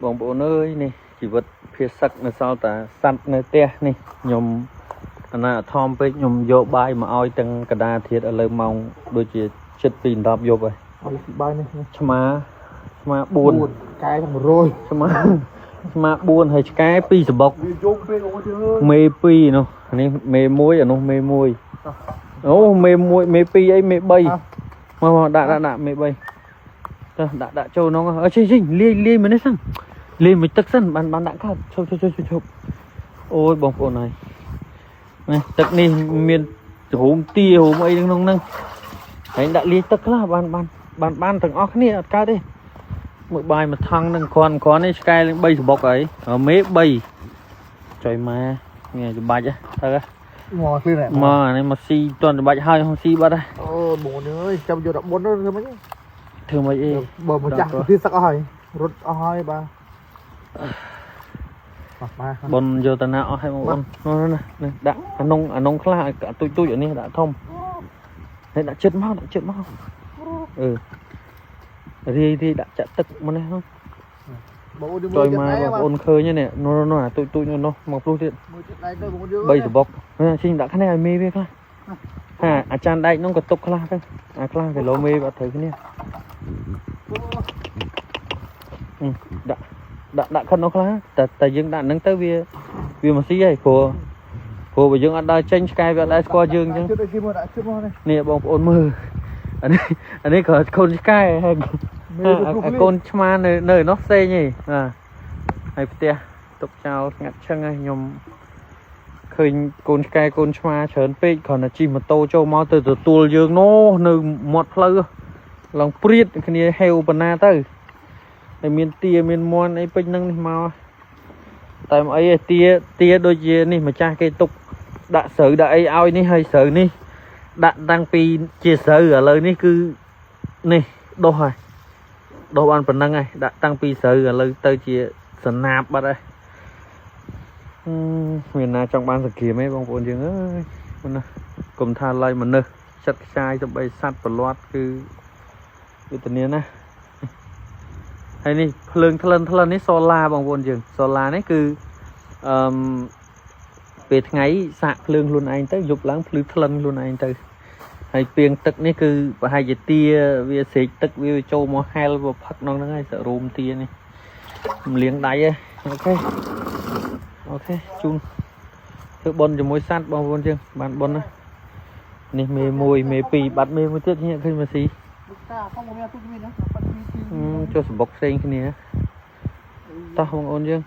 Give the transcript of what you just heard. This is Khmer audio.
បងប្អូនអើយនេះជីវិតភាសឹកនៅសល់តាសัตว์នៅផ្ទះនេះខ្ញុំអនាធមពេកខ្ញុំយកបាយមកឲ្យទាំងកដាធាតឥឡូវម៉ោងដូចជាជិតពី10យប់ហើយ អត់បាយនេះ ឆ្មាឆ្មា4 កែ100 ឆ្មាឆ្មា4ហើយឆ្កែ2សបុក វាយំពេកអូនយើ មេ2នោះនេះមេ1អានោះមេ1អូមេ1មេ2អីមេ3មកមកដាក់ដាក់ដាក់មេ3ទៅដាក់ដាក់ចូលក្នុងអើចេញចេញលាយលាយមកនេះសិនលាយមួយទឹកសិនបានបានដាក់កើតឈប់ឈប់ឈប់ឈប់អូយបងប្អូនហើយនេះទឹកនេះមានរូមទារូមអីក្នុងហ្នឹងហើយដាក់លាយទឹកខ្លះបានបានបានបានទាំងអស់គ្នាអត់កើតទេមួយបាយមួយថង់នឹងគ្រាន់គ្រាន់នេះឆ្កែនឹង3សបុកហើយមេ3ចុយម៉ែនេះច្បាច់ទៅ មកឃ្លៀង មកអានេះមកស៊ីតន់ច្បាច់ហើយហងស៊ីបាត់ហើយ អូបងអើយចាំយកដល់បុនទៅធ្វើម៉េច ធ្វើម៉េចអី បើម្ចាស់ទីសឹកអស់ហើយរត់អស់ហើយបាទបាទ បុនយកតាណាអស់ហើយបងប្អូននោះណាដាក់អានងអានងខ្លះឲ្យទូចទូចអានេះដាក់ធំនេះដាក់ចិត្តមកដាក់ចិត្តមកអឺរាយរាយដាក់ចាក់ទឹកមកនេះ បងអូន ចុយមកបងប្អូនឃើញនេះនោះនោះអាទូចទូចនោះនោះមកព្រុសទៀត មើលចិត្តដៃទៅបងអូនយើ 3សបុកជិះដាក់គ្នាឲ្យមេវាខ្លះហាអាចារ្យដែកនោះក៏ទុកខ្លះទៅអាខ្លះគីឡូមេអត់ត្រូវគ្នាដាក់ដាក់ដាក់ខិតនោះខ្លះតែតែយើងដាក់ហ្នឹងទៅវាវាមកស៊ីហើយព្រោះព្រោះបើយើងអត់ដើរចេញឆ្កែវាអត់ដែរស្គាល់យើងអញ្ចឹង ជិតឲ្យគេមកដាក់ជិតមកនេះ នេះបងប្អូនមើលអានេះអានេះក៏កូនឆ្កែហើយកូនឆ្មានៅនៅនោះផ្សេងឯងបាទហើយផ្ទះទុកចោលស្ងាត់ឈឹងហើយខ្ញុំឃើញកូនឆ្កែកូនឆ្មាច្រើនពេកគ្រាន់តែជិះម៉ូតូចូលមកទៅទទួលយើងនោះនៅមាត់ផ្លូវឡើងព្រាតគ្នាហេវបណ្ណាទៅហើយមានទាមានមន់អីពេញនឹងនេះមកតែមិនអីទេទាទាដូចជានេះម្ចាស់គេទុកដាក់ស្រូវដាក់អីឲ្យនេះហើយស្រូវនេះដាក់តាំងពីជាស្រូវឥឡូវនេះគឺនេះដុះហើយដុះបានប៉ុណ្ណឹងហើយដាក់តាំងពីស្រូវឥឡូវទៅជាសណាបបាត់ហើយមានណាចង់បានសង្គ្រាមទេបងប្អូនយើងអើយណាកុំថាឡើយមនុស្សចិត្តខ្ចាយទៅបីសัตว์ប្រឡាត់គឺវេទនាណាហើយនេះភ្លើងថ្លិនថ្លិននេះសូឡាបងប្អូនយើងសូឡានេះគឺអឺពេលថ្ងៃសាកភ្លើងខ្លួនឯងទៅយប់ឡើងភ្លឺថ្លិនខ្លួនឯងទៅហើយពីងទឹកនេះគឺប្រហែលជាទាវាស្រេកទឹកវាចូលមកហែលវាផឹកក្នុងហ្នឹងហើយសរុមទានេះមលៀងដៃហ៎ OK OK ជូនធ្វើប៉ុនជាមួយសัตว์បងប្អូនយើងបានប៉ុនណានេះមេ1មេ2បាត់មេមួយទៀតនេះឃើញមកស៊ី តាផងមកមានទូមានណាបាត់ពី ចុះសម្បុកផ្សេងគ្នាតោះបងប្អូនយើង